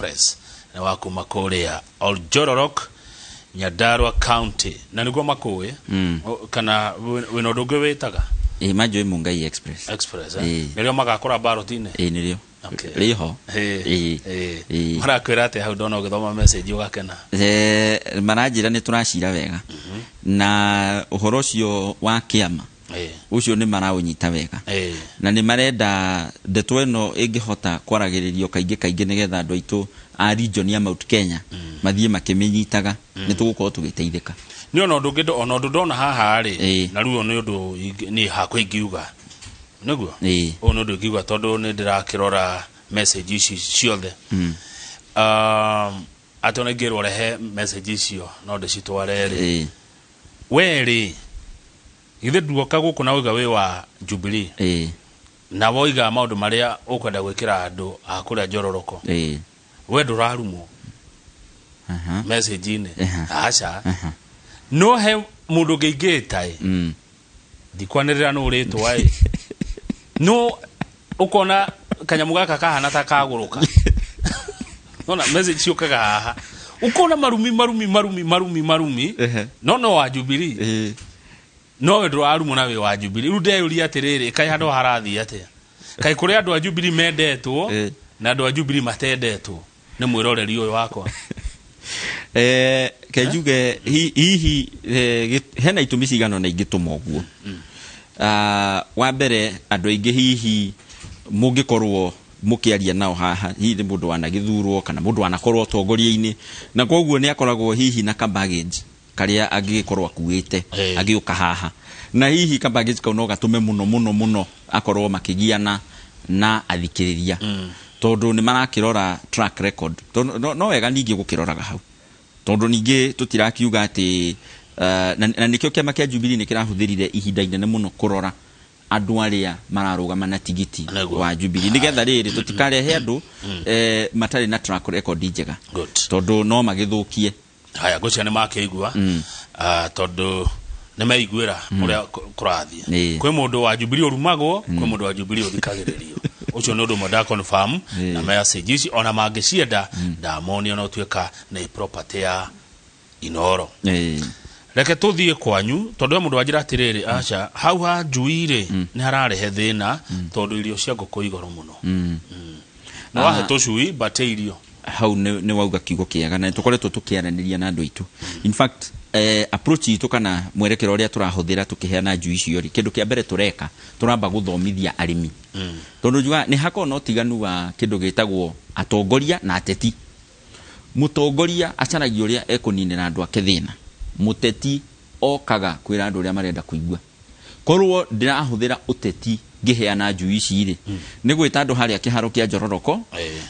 Express nĩ wa kuma kũrĩa Oljororok, Nyandarua County, na nĩguo makũĩ. Kana wĩna ũndũ ũngĩ wĩtaga? Ĩ, manjũĩ Mungai Express. Express, eh? Ĩ. Nĩrĩo magakũra ballot-inĩ. Ĩ, nĩrĩo. Okay. Rĩho. Ĩ, Ĩ. ĩ. Ĩ. Marakwĩra atĩa hau ndona ũgĩthoma message ũgakena? Maranjĩra nĩ tũracira wega na ũhoro ũcio wa kĩama ũcio nĩ maraũnyita wega na nĩ marenda ndeto ĩno ĩngĩhota kwaragĩrĩrio kaingĩ kaingĩ nĩgetha andũ aitũ a region ya Mount Kenya mathiĩ makĩmĩnyitaga, nĩ tũgũkorwo tũgĩteithĩka. Nĩ ona ũndũ ũngĩ ona ũndũ ndona haha rĩ, Ĩ. na rĩu ũyũ nĩ ũndũ niĩ hakwa ingiuga nĩguo, Ĩ. ũyũ nĩ ũndũ ingiuga tondũ nĩ ndĩrakĩrora message ici ciothe, atĩ ona ingĩrwo rehe message icio no ndĩcitware rĩ. We rĩ, githĩ nduoka gũkũ na woiga wĩ wa Jubilee, na woiga maũndũ marĩa ũkwenda gwĩkĩra andũ a kũrĩa Njororoko, we ndũrarumwo message-inĩ? Aca, no he mũndũ ũngĩ ingĩta ĩ, ndikwanĩrĩra nũ rĩtwa ĩ, no ũkona kanyamũ gaka kahana ta kagũrũka. Nona message ciũkaga haha, ũkona marumi, marumi, marumi, marumi, marumi. No no wa Jubilee. No we ndũrarumwo na wĩ wa Jubilee. Rĩu ndeyũria atĩrĩrĩ, kaĩ handũ harathiĩ atĩa? Kaĩ kũrĩ andũ a Jubilee mendetwo na andũ a Jubilee matendetwo nĩ mwĩroreri ũyũ wakwa? Ke njuge hihi hena itũmi cigana ũna ingĩtũma ũguo. Wa mbere, andũ aingĩ hihi mũngĩkorwo mũkĩaria nao haha, hihi nĩ mũndũ wanagĩthurwo kana mũndũ wanakorwo ũtongoria-inĩ, na koguo nĩ akoragwo hihi na ka baggage karĩa angĩgĩkorwo akuĩte agĩũka haha, na hihi ka baggage kau no gatũme mũno mũno mũno akorwo makĩgiana na athikĩrĩria, tondũ nĩ marakĩrora track record. Tondũ no wega ningĩ gũkĩroraga hau, tondũ ningĩ tũtirakiuga atĩ na nĩkĩo kĩama kĩa Jubilee nĩ kĩrahũthĩrire ihinda inene mũno kũrora andũ arĩa mararũgama na tigiti wa Jubilee, nĩgetha rĩrĩ tũtikarehe andũ matarĩ na track record njega, tondũ no magĩthũkie. Haya, ngwĩciria nĩ makĩigua, tondũ nĩ meiguĩra ũrĩa kũrathiĩ. Kwĩ mũndũ wa Jubilee ũrumagwo, kwĩ mũndũ wa Jubilee ũthikagĩrĩrio. Ũcio nĩ ũndũ ũmwe nda confirm na message ici ona mangĩcienda ndamonia, ona ũtuĩka nĩ property ya Inoro. Reke tũthiĩ kwanyu, tondũ he mũndũ wanjĩra atĩrĩrĩ, aca, hau ha njui rĩ, nĩ hararehe thĩna tondũ irio cia ngũkũ igoro mũno. Nĩ wahe tũcui but irio. Hau nĩ wauga kiugo kĩega, na tũkoretwo tũkĩaranĩria na andũ aitũ. In fact, approach itũ kana mwerekero ũrĩa tũrahũthĩra tũkĩheana njui icio rĩ, kĩndũ kĩa mbere tũreka, tũramba gũthomithia arĩmi, tondũ njugaga nĩ hakoragwo na ũtiganu wa kĩndũ gĩtagwo atongoria na ateti. Mũtongoria acaragia ũrĩa ekũninĩra andũ ake thĩna, mũteti okaga kwĩra andũ ũrĩa marenda kũigua. Korwo ndĩrahũthĩra ũteti ngĩheana njui ici rĩ, nĩ gwĩta andũ harĩa kĩharo kĩa Njororoko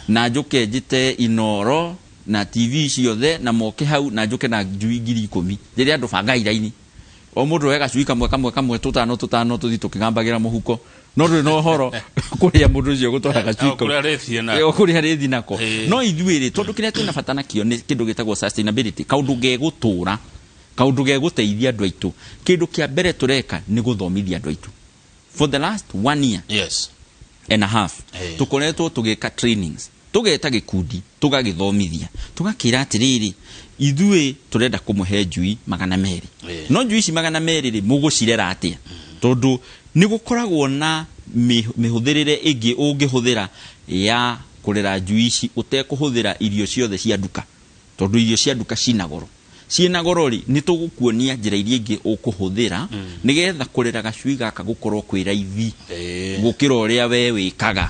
na njũke njĩte Inoro na TV ciothe na moke hau na njũke na njui 10,000, njĩre andũ bangai raini, o mũndũ oe gacui kamwe kamwe kamwe, tũtano tũtano, tũthiĩ tũkĩgambagĩra mũhuko, no ndũrĩ na ũhoro kũrĩa mũndũ ũcio gũtwara gacui O kau. Kũrĩa arĩthiĩ na O kũrĩa arĩthiĩ nako. No ithuĩ rĩ, tondũ kĩrĩa twĩna bata nakĩo nĩ kĩndũ gĩtagwo sustainability, kaũndũ gegũtũra, kaũndũ gegũteithia andũ aitũ, kĩndũ kĩa mbere tũreka nĩ gũthomithia andũ aitũ. For the last one year and a half, tũkoretwo tũgĩka trainings, tũgeta gĩkundi, tũgagĩthomithia, tũgakĩra atĩrĩrĩ, ithuĩ tũrenda kũmũhe njui 200. No njui ici 200 rĩ, mũgũcirera atĩa? Tondũ nĩ gũkoragwo na mĩhũthĩrĩre ĩngĩ ũngĩhũthĩra ya kũrera njui ici ũtekũhũthĩra irio ciothe cia nduka, tondũ irio cia nduka cina goro, ciĩna goro rĩ, nĩ tũgũkuonia njĩra iria ingĩ ũkũhũthĩra nĩgetha kũrera gacui gaka gũkorwo kwĩ raithi gũkĩra ũrĩa we wĩkaga.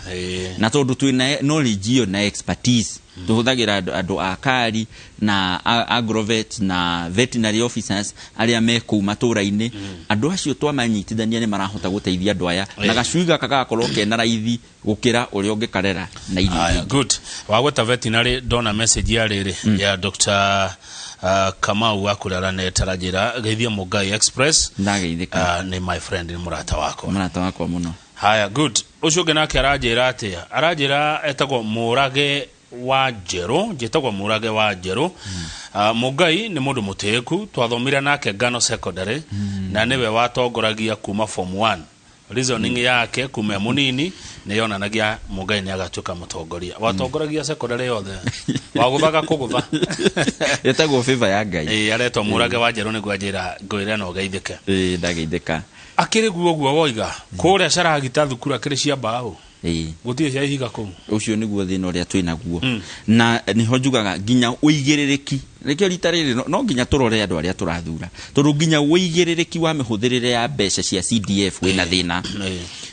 Na tondũ twĩna knowledge ĩyo na expertise, tũhũthagĩra andũ a kari na agrovet na veterinary officers arĩa me kũu matũra-inĩ. Andũ acio twamanyitithania nĩ marahota gũteithia andũ aya na gacui gaka gagakorwo kena raithi gũkĩra ũrĩa ũngĩkarera na irio Aya, ingĩ. Good. Wagweta veterinary, ndona message ya rĩrĩ ya Dr. Kamau wa kũrĩa aranetara geithia Mũngai Express. Ndageithĩka. Nĩ my friend, nĩ mũrata wakwa. Mũrata wakwa mũno. Haya, good. Ũcio ũngĩ nake aranjĩra atĩa? Aranjĩra etagwo Mũrage wa Njerũ, njĩtagwo Mũrage wa Njerũ. Mũngai nĩ mũndũ mũtĩĩku, twathomire nake Ngano Secondary na nĩwe watongoragia kuma form 1. Reasoning yake kuma e munini nĩ yonanagia Mũngai nĩ agatuĩka mũtongoria. Watongoragia secondary yothe, wagũthaga kũgũtha. Ĩtagwo favor ya Ngai. Ĩĩ, aretwo Mũrage wa Njerũ nĩguo anjĩra ngwĩre na ũgeithĩke. Ĩĩ, ndageithĩka. Akĩrĩ guo ũguo woiga kũrĩa Caragita thukuru akĩrĩ cia mbaũ, gũtirĩ cia ihiga kũu. Ũcio nĩguo thĩna ũrĩa twĩ naguo, na nĩho njugaga nginya ũigĩrĩrĩki nĩkĩo rita rĩrĩ no nginya tũrore andũ arĩa tũrathura, tondũ nginya ũigĩrĩrĩki wa mĩhũthĩrĩre ya mbeca cia CDF wĩna thĩna.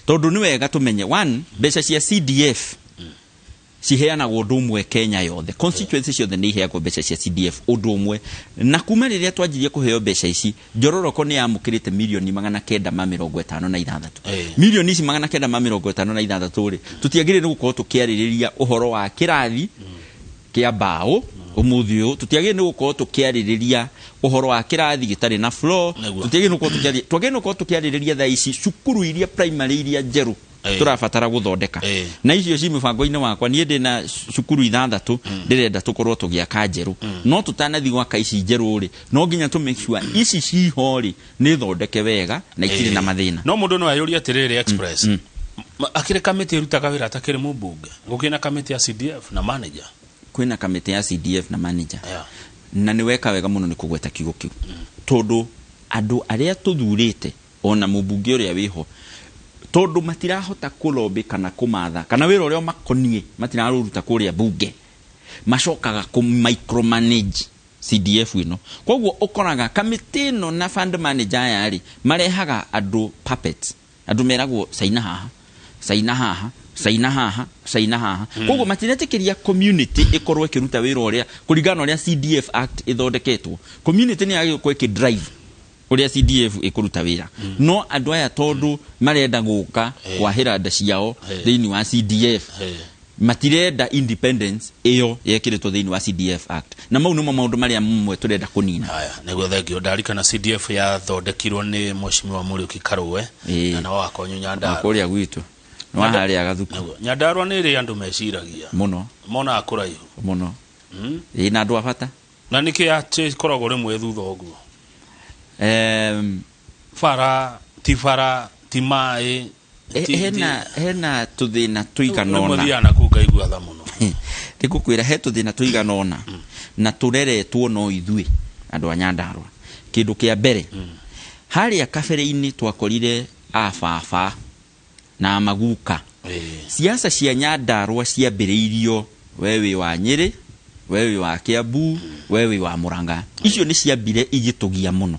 Tondũ nĩ wega tũmenye, one, mbeca cia CDF ciheanagwo ũndũ ũmwe Kenya yothe, constituency ciothe nĩ iheagwo mbeca cia CDF ũndũ ũmwe. Na kuma rĩrĩa twanjirie kũheo mbeca ici, Njororoko nĩ yamũkĩrĩte 956,000. Mirioni ici 956 rĩ, tũtiagĩrĩire nĩ gũkorwo tũkĩarĩrĩria ũhoro wa kĩrathi kĩa mbaũ ũmũthĩ ũyũ, tũtiagĩrĩire nĩ gũkorwo tũkĩarĩrĩria ũhoro wa kĩrathi gĩtarĩ na floor. Tũtiagĩrĩire nĩ gũkorwo tũkĩarĩrĩria, twagĩrĩire nĩ gũkorwo tũkĩarĩrĩria thaa ici cukuru iria primary iria njerũ tũrabatara gũthondeka. Na icio ci mũbango-inĩ wakwa. Niĩ ndĩna cukuru ithathatũ ndĩrenda tũkorwo tũgĩaka njerũ, no tũtanathiĩ gwaka ici njerũ rĩ, no nginya tũ make sure ici ciho rĩ nĩ thondeke wega na itirĩ na mathĩna. No mũndũ no ayũrie atĩrĩrĩ, Express, akĩrĩ kamĩtĩ ĩrutaga wĩra atakĩrĩ mũmbunge, gũkĩrĩ na kamĩtĩ ya CDF na manager? Kwĩna kamĩtĩ ya CDF na manager. Na nĩ weka wega mũno nĩ kũgweta kiugo kĩu, tondũ andũ arĩa tũthurĩte ona mũmbunge ũrĩa wĩho, tondũ matirahota kũlobby kana kũmatha kana wĩra ũrĩa ũmakoniĩ matirarũruta kũrĩa bunge, macokaga kũ micromanage CDF ĩno. Koguo ũkoraga kamĩtĩ ĩno na fund manager aya rĩ, marehaga andũ puppets, andũ meragwo caina haha, caina haha, caina haha, caina haha. Koguo matiretĩkĩria community ĩkorwo ĩkĩruta wĩra ũrĩa kũringana na ũrĩa CDF Act ĩthondeketwo. Community nĩ yagĩrĩirwo gũkorwo ĩkĩ-drive ũrĩa CDF ĩkũruta wĩra, no andũ aya tondũ marenda gũka kwahĩra nda ciao thĩinĩ wa CDF, matirenda independence ĩyo yekĩrĩtwo thĩinĩ wa CDF Act, na mau nĩmo maũndũ marĩa mamwe tũrenda kũnina. Haya, nĩguo, thengio. Ndarikana CDF yathondekirwo nĩ Mheshimiwa Mũriũki Karũe na nao wakonyo Nyandarua. Kũrĩa gwitũ nĩ waharĩa gathuku. Nĩguo. Nyandarua nĩ ĩrĩ andũ meciragia mũno monaga kũraihu. Mũno. Ĩĩ, na andũ a bata. Na nĩkĩ atĩ ĩkoragwo rĩmwe thutha ũguo? Bara ti bara ti maĩ Hena tũthĩna tũigana rĩmwe ũna. Thiaga nakũu ngaigua tha mũno. Ndĩgũkwĩra he tũthĩna tũigana ũna na tũreretwo no ithuĩ andũ a Nyandarua. Kĩndũ kĩa mbere, harĩa kabere-inĩ twakorire ababa na maguka, siasa cia Nyandarua ciambĩrĩirio we wĩ wa Nyĩrĩ, we wĩ wa Kiambu, we wĩ wa Murang'a. Icio nĩ ciambire igĩtũgia mũno,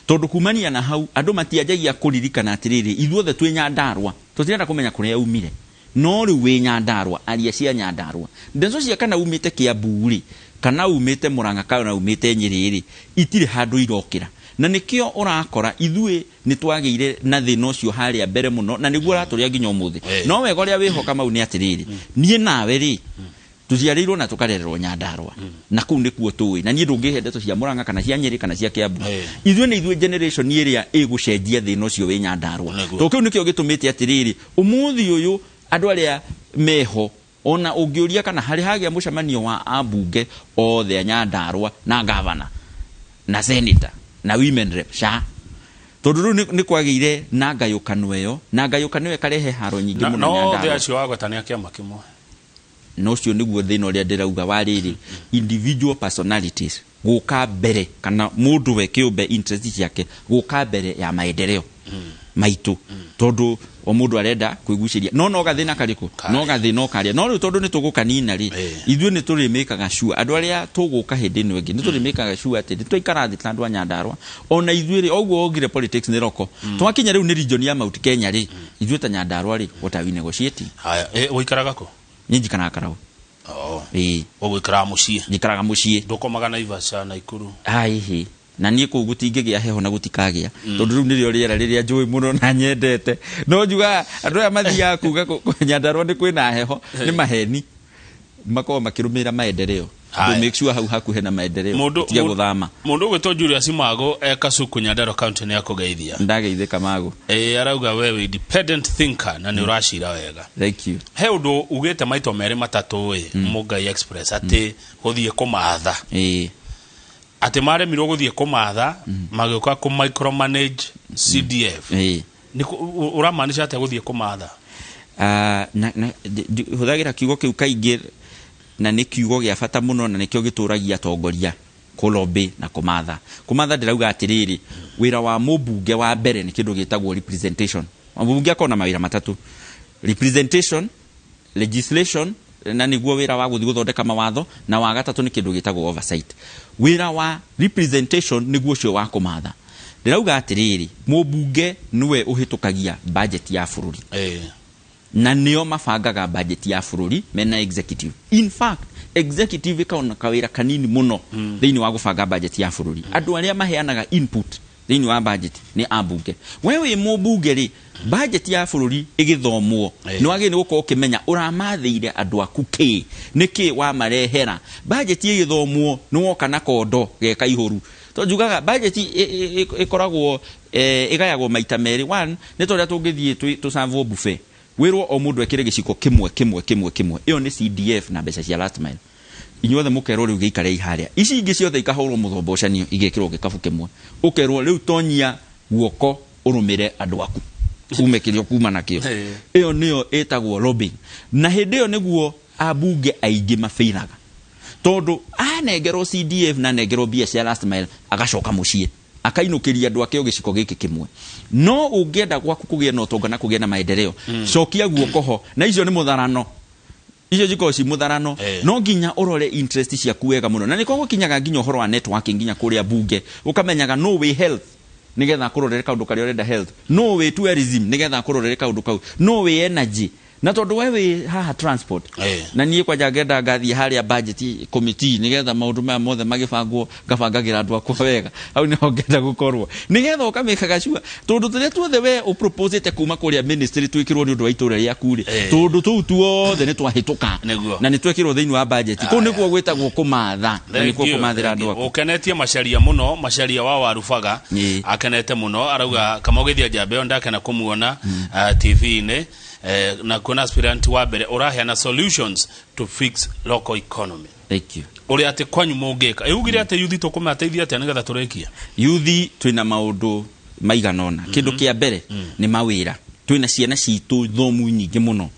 tondũ kumania na hau andũ matianjagia kũririkana atĩrĩrĩ, ithuothe twĩ Nyandarua, tũtirenda kũmenya kũrĩa umire, no rĩu wĩ Nyandarua, aria cia Nyandarua. Ndeto cia kana umĩte Kiambu rĩ, kana umĩte Murang'a, kana umĩte Nyĩrĩ rĩ, itirĩ handũ irokĩra. Na nĩkĩo ũrakora ithuĩ nĩ twagĩire na thĩna ũcio harĩa mbere mũno, na nĩguo ũratũrĩa nginya ũmũthĩ. No wega ũrĩa wĩho Kamau nĩ atĩrĩrĩ, niĩ nawe rĩ, tũciarĩirwo na tũkarererwo Nyandarua, na kũu nĩkuo tũĩ, na niĩ ndũngĩhe ndeto cia Murang'a kana cia Nyĩrĩ kana cia Kiambu. Ithuĩ nĩ ithuĩ generation ĩrĩa ĩgũcenjia thĩna ũcio wĩ Nyandarua. Tondũ kĩu nĩkĩo gĩtũmĩte atĩrĩrĩ, ũmũthĩ ũyũ andũ arĩa meho, ona ũngĩũria kana harĩ hagĩa mũcemanio wa ambunge othe a Nyandarua na gavana na senator na women rep ca, tondũ rĩu nĩ kwagĩire na ngayũkano ĩyo, na ngayũkano ĩyo ĩkarehe haro nyingĩ na mũno na othe Nyandarua. Acio wagweta nĩ a kĩama kĩmwe. Na ũcio nĩguo thĩna ũrĩa ndĩrauga wa rĩrĩ, individual personalities gũka mbere, kana mũndũ we kĩũmbe, interest ciake gũka mbere ya maendeleo maitũ, tondũ o mũndũ arenda kwĩgucĩria. No gathĩna karĩkũ? No gathĩna o karĩa, no rĩu tondũ nĩ tũgũkanina rĩ, ithuĩ nĩ tũrĩmĩkaga sure andũ arĩa tũgũka hĩndĩ ĩno ĩngĩ, nĩ tũrĩmĩkaga sure atĩ nĩ twaikara thĩ ta andũ a Nyandarua. Ona ithuĩ rĩ, oguo wongire politics nĩ roko twakinya rĩu nĩ region ya Mount Kenya rĩ, ithuĩ ta Nyandarua rĩ, what are we negotiating? Haya, ũikaraga kũ? Niĩ njikaraga Karau. Oh. Ĩĩ. Ũgũikaraga mũciĩ? Njikaraga mũciĩ. Ndũkomaga Naivasha, Naikuru? Aihi, na niĩ kũu gũtingĩgĩa heho na gũtikagĩa, tondũ rĩu nĩrĩo rĩera rĩrĩa njũĩ mũno na nyendete. No njugaga andũ aya mathiaga kuga Nyandarua nĩ kwĩna heho nĩ maheni, makoragwo makĩrũmĩrĩra maendeleo. Haya. To make sure hau hakuhĩ na maendeleo Mũndũ tiga gũthama. Mũndũ ũgwĩtwo Julius Mago e Kasuku, Nyandarua County, nĩ akũgeithia. Ndageithĩka, Mago. Ĩ, arauga we wĩ independent thinker na nĩ ũracira wega. Thank you. He ũndũ ugĩte maito merĩ matatũ ĩ, Mũngai Express, atĩ gũthiĩ kũmatha, atĩ maremirwo gũthiĩ kũmatha, magĩũka kũ micromanage CDF. Nĩ ũramaanisha atĩa gũthiĩ kũmatha? Ah, na hũthagĩra kiugo kĩu kaingĩ, na nĩ kiugo gĩa bata mũno, na nĩkĩo gĩtũragia atongoria kũlobby na kũmatha. Kũmatha ndĩrauga atĩrĩrĩ, wĩra wa mũmbunge wa mbere nĩ kĩndũ gĩtagwo representation. Mũmbunge akorwo na mawĩra matatũ: representation, legislation, na nĩguo wĩra wa gũthiĩ gũthondeka mawatho, na wa gatatũ nĩ kĩndũ gĩtagwo oversight. Wĩra wa representation nĩguo ũcio wa kũmatha. Ndĩrauga atĩrĩrĩ, mũmbunge nĩwe ũhĩtũkagia budget ya bũrũri, na nĩo mabangaga budget ya bũrũri mena executive. In fact, executive ĩkaona kawĩra kanini mũno thĩinĩ wa gũbanga budget ya bũrũri. Andũ arĩa maheanaga input thĩinĩ wa budget nĩ ambunge. We wĩ mũmbunge rĩ, budget ya bũrũri ĩgĩthomwo, nĩ wagĩrĩire nĩ gũkorwo ũkĩmenya ũramathĩire andũ aku kĩ, nĩ kĩ wamarehera. Budget ĩgĩthomwo nĩ woka na kondo ge kaihũru, tondũ njugaga budget ĩkoragwo ĩgayagwo maita merĩ. One nĩ ta ũrĩa tũngĩthiĩ tũcavwo buffet, wĩrwo o mũndũ ekĩre gĩciko kĩmwe kĩmwe kĩmwe kĩmwe. Ĩyo nĩ CDF na mbeca cia last mile. Inyuothe mũkerwo rĩu gĩikarei harĩa, ici ingĩ ciothe ikahũrwo mũthombocanio, igekĩrwo gĩkabu kĩmwe, ũkerwo rĩu tonyia guoko ũrũmĩre andũ aku ume kĩrĩa kuma nakĩo. Ĩyo nĩyo ĩtagwo lobbying, na hĩndĩ ĩyo nĩguo ambunge aingĩ mabĩiraga, tondũ anengerwo CDF na anengerwo mbia cia last mile, agacoka mũciĩ akainũkĩria andũ ake o gĩciko gĩkĩ kĩmwe. No ũngĩenda gwaku kũgĩe na ũtonga na kũgĩe na maendeleo, cokia guoko ho, na icio nĩ mũtharano, icio cikoragwo ci mũtharano. No nginya ũrore interest ciaku wega mũno, na nĩko gũkinyaga nginya ũhoro wa networking, nginya kũrĩa bunge ũkamenyaga no wĩ health nigetha akũrorere kaũndũ karĩa ũrenda health, no wĩ tourism nigetha akũrorere kaũndũ kau, no wĩ energy, na tondũ we wĩ haha transport, na niĩ kwanja ngenda ngathiĩ harĩa budget committee nigetha maũndũ maya mothe magĩbangwo ngabangagĩra andũ akwa wega. Hau nĩho ngenda gũkorwo, nigetha ũkamĩkaga sure tũndũ tũrĩa tuothe we ũproposĩte kuma kũrĩa ministry twĩkĩrwo nĩ ũndũ wa itũra rĩaku rĩ, tũndũ tũu tuothe nĩ twahĩtũka na nĩ twekĩrwo thĩinĩ wa budget. Kũu nĩkuo gwĩtagwo kũmatha, na nĩkuo Thank you, kũmathĩra thank andũ you. aku. Ũkenetie Macharia mũno, Macharia wa Warubaga. Akenete mũno, arauga Kamau Gĩthia njamba ĩyo ndakena kũmuona TV-inĩ, na kuona aspirant wa mbere ũraheana solutions to fix local economy. Thank you. Ũrĩa atĩ kwanyu mũngĩka ĩugire atĩ yuthi tũkũmateithia atĩa nĩgetha tũrĩkie? Yuthi twĩna maũndũ maigana ũna. Kĩndũ kĩa mbere nĩ mawĩra. Twĩna ciana citũ thomu nyingĩ mũno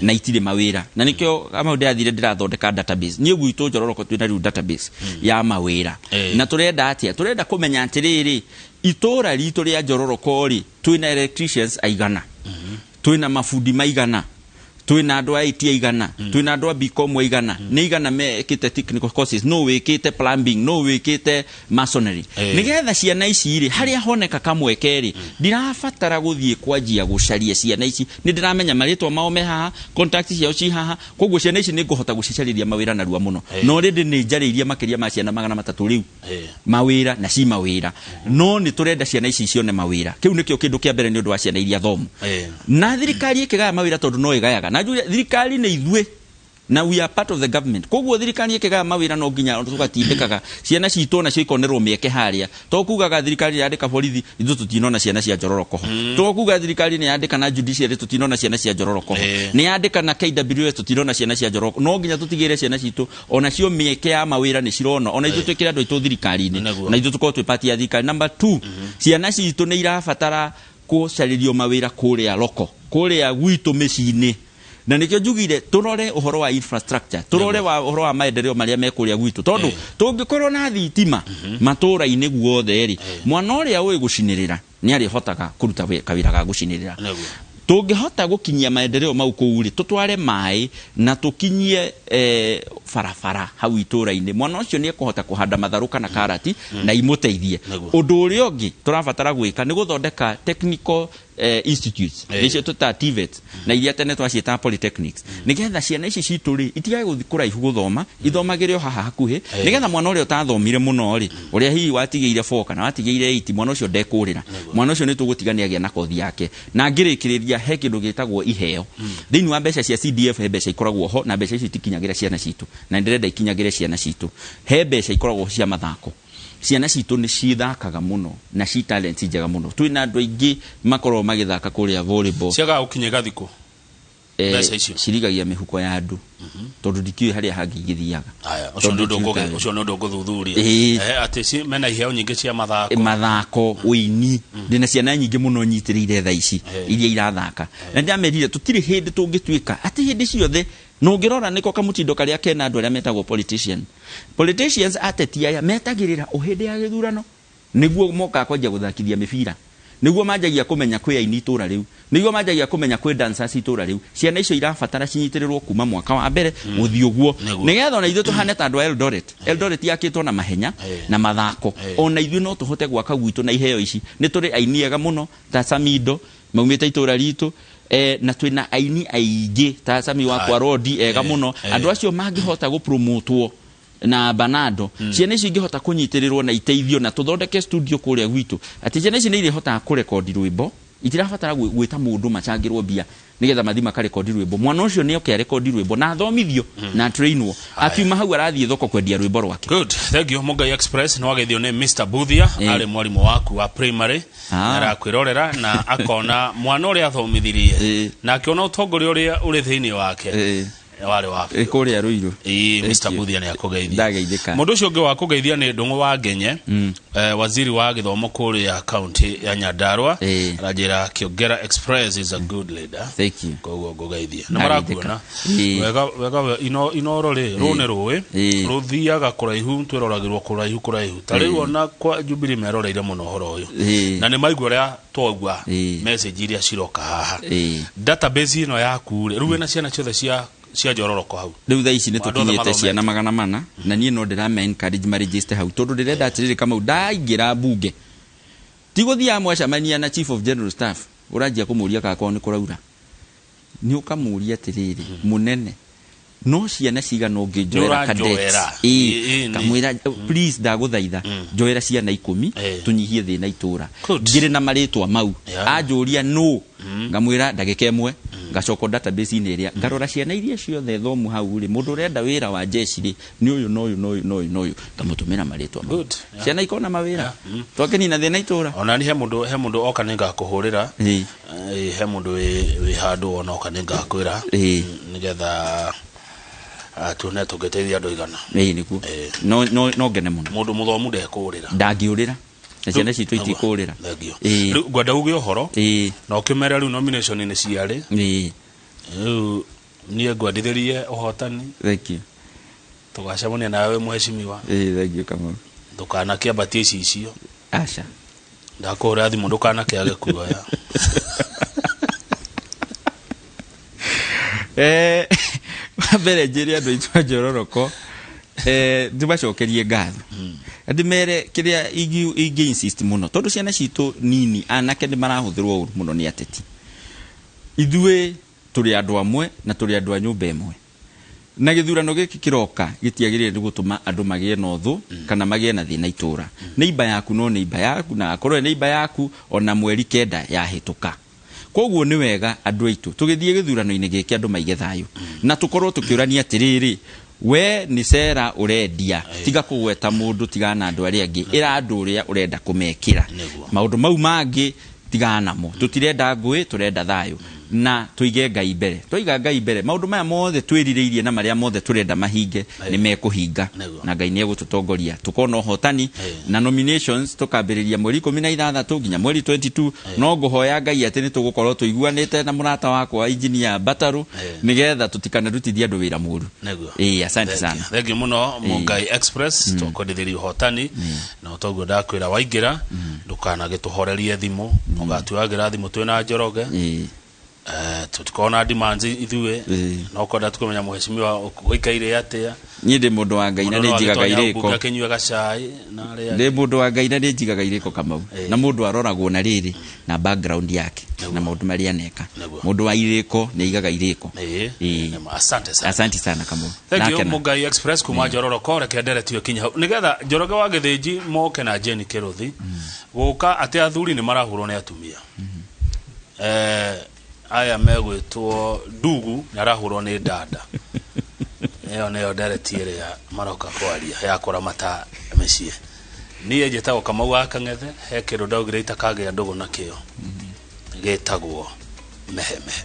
na itirĩ mawĩra, na nĩkĩo kamau ndĩrathire ndĩrathondeka database. Niĩ gwitũ Njororoko twĩna rĩu database ya mawĩra. Na tũrenda atĩa? Tũrenda kũmenya atĩrĩrĩ, itũra ritũ rĩa Njororoko rĩ, twĩna electricians aigana, twĩna mabundi maigana, twĩna andũ a IT aigana, twĩna andũ a BCom aigana, nĩ igana mekĩte technical courses, no wĩkĩte plumbing, no wĩkĩte masonry, nĩgetha ciana ici rĩ, harĩa honeka kamweke rĩ, ndirabatara gũthiĩ kwanjia gũcaria ciana ici. Nĩ ndĩramenya marĩtwa mao me haha, contact ciao ci haha, koguo ciana ici nĩ ngũhota gũcicarĩria mawĩra narua mũno. No rĩndĩ nĩ njarĩirie makĩria ma ciana 300 rĩu mawĩra, na ci mawĩra, no nĩ tũrenda ciana ici cione mawĩra. Kĩu nĩkĩo kĩndũ kĩa mbere nĩ ũndũ wa ciana iria thomu. Na thirikari ĩkĩgaya mawĩra, tondũ no ĩgayaga, na njuge thirikari nĩ ithuĩ na we are part of the government, koguo thirikari ĩkĩgaya mawĩra no nginya tũgatindĩkaga ciana citũ nacio ikonerwo mĩeke harĩa. To kugaga thirikari yandĩka borithi, ithuĩ tũtinona ciana cia Njororoko ho. To kuga thirikari nĩ yandĩka na judiciary, tũtinona ciana cia Njororoko ho. Nĩ yandĩka na KWS, tũtinona ciana cia Njororoko. No nginya tũtigĩre ciana citũ onacio mĩeke ya mawĩra nĩ cirona, ona ithuĩ twĩkĩre andũ aitũ thirikari-inĩ, na ithuĩ tũkorwo twĩ part ya thirikari. Number two, ciana citũ nĩ irabatara gũcarĩrio mawĩra kũrĩa loko, kũrĩa gwitũ mĩciĩ-inĩ, na nĩkĩo njugire tũrore ũhoro wa infrastructure, tũrore wa ũhoro wa maendeleo marĩa me kũrĩa gwitũ, tondũ tũngĩkorwo na thitima matũũra-inĩ guothe rĩ, mwana ũrĩa ũĩ gũcinĩrĩra nĩ arĩhotaga kũruta kawĩra ga gũcinĩrĩra. Tũngĩhota gũkinyia maendeleo mau kũu rĩ, tũtware maĩ na tũkinyie barabara hau itũũra-inĩ, mwana ũcio nĩ ekũhota kũhanda matharũ kana karati na imũteithie. Ũndũ ũrĩa ũngĩ tũrabatara gwĩka nĩ gũthondeka technical institutes, nĩcio tũtaga TVET, na iria tene twaciĩtaga polytechnics, nĩgetha ciana ici citũ rĩ itigage gũthiĩ kũraihu gũthoma, ithomagĩre o haha hakuhĩ, nĩgetha mwana ũrĩa ũtathomire mũno rĩ, ũrĩa hihi watigĩire 4 kana watigĩire 8, mwana ũcio ndekũrĩra. Mwana ũcio nĩ tũgũtiga nĩ agĩa na kothi yake. Na ngĩrĩkĩrĩria, he kĩndũ gĩtagwo iheo thĩinĩ wa mbeca cia CDF. He mbeca ikoragwo ho, na mbeca icio itikinyagĩra ciana citũ, na ndĩrenda ikinyagĩre ciana citũ. He mbeca ikoragwo cia mathako. Ciana citũ nĩ cithakaga mũno na ci talent njega mũno. Twĩna andũ aingĩ makoragwo magĩthaka kũrĩa volleyball. Ciagaga gũkinya igathikũ. Mbeca icio. Cirigagia mĩhuko ya andũ, tondũ ndikĩũĩ harĩa hangĩ ingĩthiaga. Aya, ũcio nĩ Tondũ ũndũ ti ũcio nĩ ũndũ ngũthuthuria. Atĩ mena iheo nyingĩ cia mathako. Mathako, ũini, ndĩna ciana nyingĩ mũno nyitĩrĩire thaa ici iria irathaka, na ndĩramerire tũtirĩ hĩndĩ tũngĩtuĩka atĩ hĩndĩ ciothe. Na ũngĩrora nĩko kamũtindo karĩa kena andũ arĩa metagwo politicians, ateti aya metagĩrĩra o hĩndĩ ya gĩthurano nĩguo mokaga kwanjia gũthakithia mĩbira, nĩguo manjagia kũmenya kwĩ aini itũra rĩu, nĩguo manjagia kũmenya kwĩ dancers itũra rĩu. Ciana icio irabatara cinyitĩrĩrwo kuma mwaka wa mbere gũthiĩ ũguo, nĩgetha ona ithuĩ tũhane ta andũ a Eldoret. Eldoret yakĩtwo na mahenya na mathako. Ona ithuĩ no tũhote gwaka gwitũ na iheo ici. Nĩ tũrĩ aini ega mũno ta Samido maumĩte itũra ritũ, na twĩna aini aingĩ ta Sami wakwa Rodi ega mũno. Andũ acio mangĩhota gũpromotwo na Banado, ciana icio ingĩhota kũnyitĩrĩrwo na iteithio na tũthondeke studio kũrĩa gwitũ, atĩ ciana ici nĩ irĩhotaga kũrekondi rwĩmbo, itirabatara gwĩta mũndũ macangĩrwo mbia nĩgetha mathi makarekondi rwĩmbo. Mwana ũcio nĩ oke arekondi rwĩmbo na athomithio na trainwo, akiuma hau arathiĩ thoko kwendia rwĩmbo rwake. Good, thank you. Mungai Express nĩ wageithio nĩ Mr Buthia, arĩ mwarimũ waku wa primary. Arakwĩrorera na akona mwana ũrĩa athomithirie na akĩona ũtongoria ũrĩa ũrĩ thĩinĩ wake warĩ wa Ĩ, kũrĩa Rũirũ. Ĩĩ, Mr Thank you. Buthia nĩ akũgeithia. Ndageithĩka. Mũndũ ũcio ũngĩ wa kũgeithia nĩ Ndũng'ũ wa Ngenye, waziri wa gĩthomo kũrĩa kaunti ya Nyandarua. Aranjĩra Kĩongera Express is a good leader. Thank you. Koguo ngũgeithia nĩ Ndageithĩka. marakuona wega wega ino inoro rĩ rũ nĩ rũĩ rũthiaga kũraihu, twĩroragĩrwo kũraihu kũraihu. Ta rĩu ona kwa Jubilee meroreire mũno ũhoro ũyũ na nĩ maigua ũrĩa twaigua message iria ciroka haha. Database ĩno yaku rĩ, rĩu wĩna ciana ciothe cia njororoko hau? Rĩu thaa ici nĩ Andũ othe tũkinyĩte mathomete. ciana 400, na niĩ no ndĩrame encourage maregister hau, tondũ ndĩrenda atĩrĩrĩ, Kamau, ndaingĩra mbunge ti gũthiaga mwacemania na chief of general staff ũranjia kũmũria kana kwao nĩ kũraura. Nĩ ũkamũria atĩrĩrĩ, mũnene, no ciana cigana ũngĩnjoera cadets? Nĩũranjoera. Ĩĩ, Ĩĩ, kamwĩra, please, ndagũthaitha njoera ciana 10, tũnyihie thĩna itũra. Good. Ngĩrĩ na marĩtwa mau. Anjũria no ngamwĩra ndagĩka ĩmwe, ngacoka database-inĩ ĩrĩa ngarora ciana iria ciothe thomu hau rĩ, mũndũ ũrenda wĩra wa jeshi rĩ, nĩ ũyũ na ũyũ na ũyũ na ũyũ na ũyũ, ngamũtũmĩra marĩtwa mau. Good. Ciana ikona mawĩra, twakĩnina thĩna itũra. Ona ni he mũndũ oka nĩ ngakũhũrĩra. He mũndũ wĩ handũ ona oka nĩ ngakwĩra, nĩgetha tuone tũngĩteithia andũ igana. Ĩĩ, nĩguo. No ngene mũno. Mũndũ mũthomu ndekũũrĩra. Ndangĩũrĩra, na ciana citũ itikũrĩra. Thank you. Ĩĩ. Rĩu ngwenda uge ũhoro na ũkĩmere rĩu nomination nĩ ciarĩ. Rĩu niĩ ngwendithĩrie ũhotani. Thank you. Tũgacemania nawe wĩ mheshimiwa. Ĩĩ, thank you, Kamau. Ndũkanakĩambatie icicio. Aca. Ndakũhũrĩra thimũ, ndũkanakĩage kuoya. Wa mbere njĩre andũ aitũ a Njororoko, ndĩmacokerie ngatho, ndĩmere kĩrĩa ingĩ insist mũno, tondũ ciana citũ nini anake nĩ marahũthĩrwo ũru mũno nĩ ateti. Ithuĩ tũrĩ andũ amwe na tũrĩ andũ a nyũmba ĩmwe, na gĩthurano gĩkĩ kĩroka gĩtiagĩrĩire nĩ gũtũma andũ magĩe na ũthũ kana magĩe na thĩna itũra. Nĩ yaku no nĩ yaku, na akorwo nĩ yaku ona mweri 9 yahĩtũka. Koguo nĩ wega andũ aitũ tũgĩthiĩ gĩthurano-inĩ gĩkĩ andũ maige thayũ, na tũkorwo tũkĩũrania atĩrĩrĩ, we nĩ cera ũrendia, tiga kũgweta mũndũ, tigana na andũ arĩa angĩ, ĩra andũ ũrĩa ũrenda kũmekĩra. Maũndũ mau mangĩ tigana namo. Tũtirenda ngũĩ, tũrenda thayũ, na tũige Ngai mbere. Twaiga Ngai mbere, maũndũ maya mothe twĩrirĩirie na marĩa mothe tũrenda mahinge nĩ mekũhinga, na Ngai nĩ egũtũtongoria tũkona ũhotani. Na nominations tũkambĩrĩria mweri 16 nginya mweri 22. No ngũhoya Ngai atĩ nĩ tũgũkorwo tũiguanĩte na mũrata wakwa engineer Bataru, nĩgetha tũtikanarutithie andũ wĩra mũru. Ĩĩ, asante sana. Thank you mũno, Mungai Express. Twakwendithĩria ũhotani, na toguo ndakwĩra, waingĩra ndũkanagĩtũhorerie thimũ, ũgatuagĩra thimũ twĩna Njoroge. Tũtikorwo na demands ithuĩ, no kwenda tũkũmenya mheshimiwa gũikaire atĩa. Niĩ ndĩ mũndũ wa Ngai na Mũndũ nĩ no njigaga agĩtonya irĩko. mbunge akĩnyue gacai na arĩa Ndĩ mũndũ wa Ngai na nĩ njigaga irĩko, Kamau. Na mũndũ aroragwo na rĩrĩ na background yake na maũndũ marĩa aneka. Mũndũ wa irĩko nĩ aigaga irĩko. Nĩma. Asante sana. Asante sana, Kamau. Thank you. Ndakena. Mungai Express kuma Njororoko. Reke ndere kinya hau nigetha Njoroge wa Gĩthĩnji moke na Jane Kĩrũthi gũka atĩ athuri nĩ marahũrwo nĩ atumia. Aya megwĩtwo ndugu nĩ arahũrwo nĩ dada. Ĩyo nĩyo ndereti ĩrĩa maroka kwaria ya kũramata mĩciĩ. Niĩ njĩtagwo Kamau wa Kang'ethe. He kĩndũ ndaugire itakagĩa ndũgũ nakĩo gĩtagwo mehemehe.